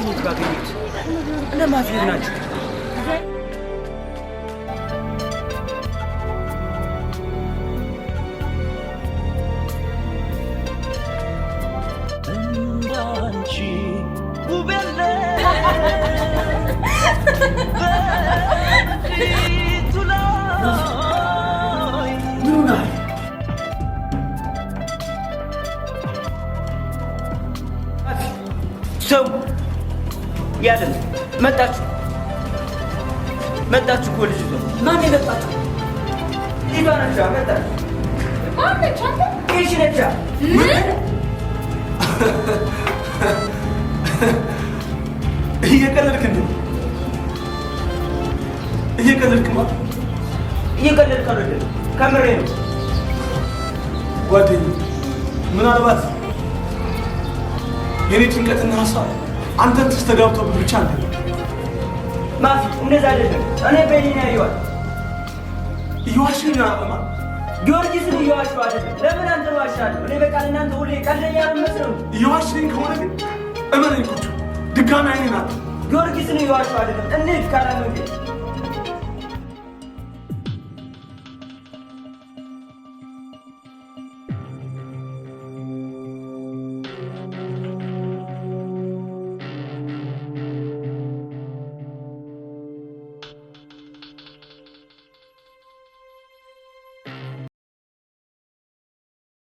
ማፊን የት ባገኙት? እነ ማፊ የት ናቸው? እንዳንቺ ውብ የለም በምድሪቱ ላይ። ምን ሆነሃል? ማፊ ሰው ያለን መጣችሁ መጣችሁ እኮ ልጅቷ። ማን የመጣችሁ? ልጅቷ ነቻ መጣችሁ። ማነች አንተ? ይህች ነቻ። ምን? እየቀለድክ እንዴ? እየቀለድክማ። እየቀለድክ አይደለም፣ ከምሬ ነው። ጓደኛዬ፣ ምናልባት የኔ ጭንቀትና ሀሳብ አንተን ተስተጋብቶብህ ብቻ እንዴ? ማፊ እንደዛ አይደለም። እኔ በይኔ ነው ያየኋት። እየዋሸኝ ነው አለማ። ጊዮርጊስን እየዋሸሁ አይደለም። ለምን አንተ ዋሻለሁ? እኔ በቃ እናንተ ሁሌ ቀልደኛ ነው የምመስለው። እየዋሸኝ ከሆነ ግን እመነኝ ኩቹ፣ ድጋሚ አይኔን አት ጊዮርጊስን እየዋሸሁ አይደለም። እንሂድ ካላመንከኝ።